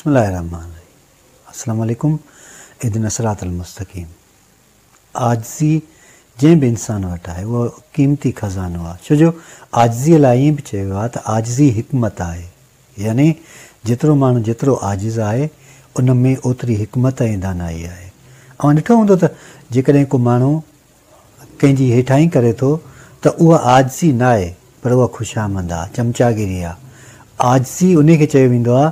بسم الله الرحمٰن الرحيم السلام عليڪم اهدنا الصراط المستقيم عاجزي جنهن به انسان وٽ آهي اهو قيمتي خزانو آهي ڇو جو عاجزي لاء ائين به چيو ويو آهي ته عاجزي حڪمت آهي يعني جيترو ماڻهو جيترو عاجز آهي ان ۾ اوتري حڪمت ۽ دانائي آهي اوهان ڏٺو هوندو ته جيڪڏهن ڪو ماڻهو ڪنهن جي هيٺاهين ڪري ٿو ته اها عاجزي ناهي پر اها خوشامند آ، چمچاگيري آ. عاجزي انهي کي چيو ويندو آ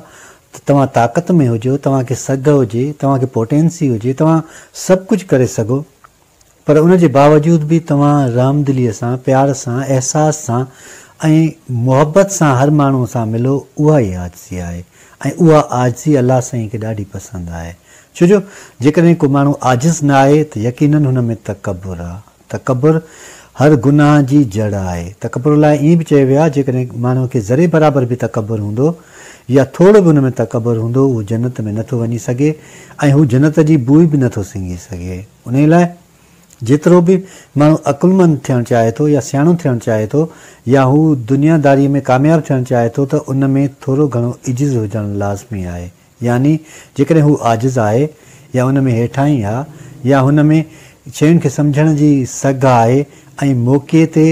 ته توهان طاقت ۾ هجو، توهان کي سگهه هجي، توهان کي پوٽينسي هجي، توهان سڀ ڪجهه ڪري سگهو پر ان جي باوجود به توهان رحمدليء سان، پيار سان، احساس سان ۽ محبت سان هر ماڻهوء سان ملو اها ئي عاجزي آهي ۽ اها عاجزي الله سائين کي ڏاڍي پسند آهي. ڇو جو جيڪڏهن ڪو ماڻهو عاجز نه آهي ته يقيناً هن ۾ تڪبر آ. تڪبر هر گناهه جي جڙ آهي. تڪبر لاء ائين به چيو ويو آهي جيڪڏهن ماڻهوء کي ذري برابر به تڪبر هوندو يا ٿورو به هن ۾ تڪبر هوندو اهو جنت ۾ نه ٿو وڃي سگهي ۽ هو جنت جي بوء به نه ٿو سنگهي سگهي. انهيء لاء جيترو به ماڻهو عقلمند ٿيڻ چاهي ٿو يا سياڻو ٿيڻ چاهي ٿو يا هو دنيا داريء ۾ ڪامياب ٿيڻ چاهي ٿو ته ان ۾ ٿورو گهڻو عجز هجڻ لازمي آهي. يعني جيڪڏهن هو عاجز آهي يا ان ۾ هيٺاهين آ يا هن ۾ شين کي سمجهڻ جي سگهه آهي ۽ موقعي تي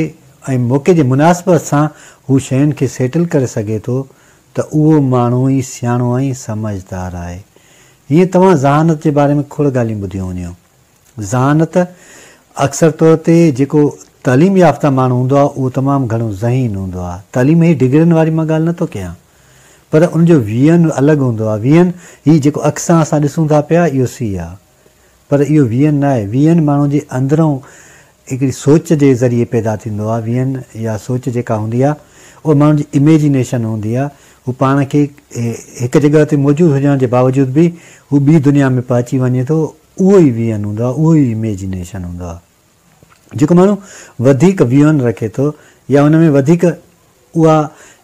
۽ موقعي جي مناسبت سان هو شين کي سيٽل ڪري سگهي ٿو ته اهو ماڻهو ئي سياڻو ۽ سمجهدار آهي. هيئن توهان ذهانت جي باري ۾ کوڙ ڳالهيون ٻڌيون هونديون. ذهانت اڪثر طور تي جيڪو تعليم يافته ماڻهو هوندو آهي اهو تمام گهڻو ذهين هوندو آهي. تعليم هي ڊگرين واري مان ڳالهه نه ٿو ڪيان پر ان جو ويئن الڳ هوندو آهي. ويئن هي جيڪو اک سان اسان ڏسون ٿا پيا اهو سي آهي پر اهو ويئن نه آهي. ويئن ماڻهو جي اندرئون هڪڙي سوچ جي ذريعي پيدا ٿيندو آهي. ويئن يا سوچ جيڪا هوندي آهي اها ماڻهو جي اميجينيشن هوندي آهي. هو پاڻ کي هڪ جڳهه تي موجود هجڻ جي باوجود به هو ٻي دنيا ۾ پهچي وڃي ٿو. اهو ئي ويئن هوندو آهي، اهو ئي اميجينيشن هوندو آهي. جيڪو ماڻهو وڌيڪ ويئن رکي ٿو يا ان ۾ وڌيڪ اها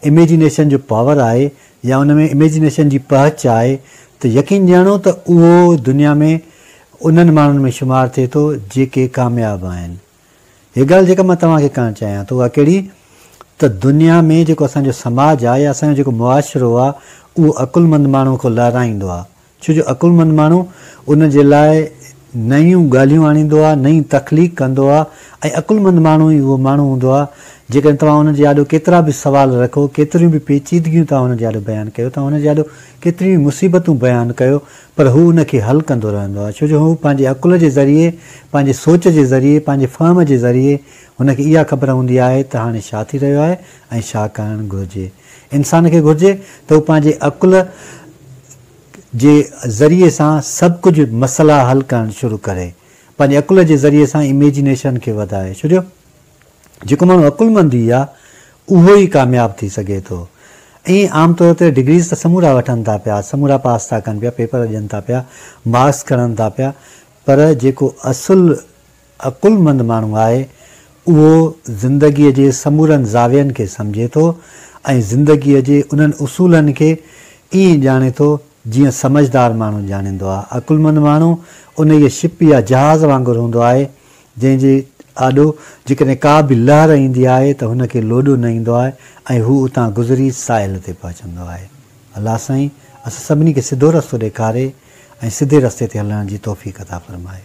اميجينيشن جو پاور آهي يا ان ۾ اميجينيشن جي پهچ آهي ته يقين ڄاڻو ته اهو دنيا ۾ انهن ماڻهن ۾ شمار ٿئي ٿو جيڪي ڪامياب آهن. هيء ڳالهه جيڪا مان توهان کي ڪرڻ چاهيان ٿو اها ڪهڙي ته دنيا ۾ جيڪو اسان جو سماج آهي يا اسان جو جيڪو معاشرو آهي اهو عقلمند ماڻهو کي لهرائيندو آهي ڇو جو عقلمند ماڻهو ان جي لاء نيون ڳالهيون آڻيندو آهي، نئين تخليق ڪندو آهي ۽ عقلمند ماڻهو ئي اهو ماڻهو هوندو آهي، جيڪڏهن توهان ان جي آڏو ڪيترا به سوال رکو، ڪيتريون به پيچيدگيون توهان هن جي آڏو بيان ڪيو، توهان هن جي آڏو ڪيتريون ئي مصيبتون بيان ڪيو، پر هو ان کي حل ڪندو رهندو آهي، ڇو جو هو پنهنجي عقل جي ذريعي، پنهنجي سوچ جي ذريعي، پنهنجي فهم جي ذريعي هن کي اها خبر هوندي آهي ته هاڻي ڇا ٿي رهيو آهي ۽ ڇا ڪرڻ گهرجي. انسان کي گهرجي ته هو پنهنجي عقل جي ذريعي سان سڀ ڪجهه مسئلا حل ڪرڻ شروع ڪري. پنهنجي عقل جي ذريعي سان اميجينيشن کي وڌائي. ڇو جو جيڪو ماڻهو عقلمند ئي آ اهو ئي ڪامياب ٿي سگهي ٿو. ائين عام طور تي ڊگريز ته سمورا وٺن ٿا پيا، سمورا پاس ٿا ڪن پيا، پيپر ڏين ٿا پيا، مارڪس کڻن ٿا پيا پر جيڪو اصل عقلمند ماڻهو آهي، اهو زندگيء جي سمورن زاوين کي سمجهي ٿو ۽ زندگيء جي انهن اصولن کي ائين ڄاڻي ٿو، جيئن سمجهدار ماڻهو ڄاڻيندو آهي. عقلمند ماڻهو انهيء شپ يا جهاز وانگر هوندو آهي، جنهن جي آڏو جيڪڏهن ڪا به لهر ايندي آهي ته هن کي لوڏو نه ايندو آهي ۽ هو اتان گذري ساحل تي پهچندو آهي. الله سائين اسان سڀني کي سڌو رستو ڏيکاري ۽ سڌي رستي تي هلڻ جي توفيق عطا فرمائي.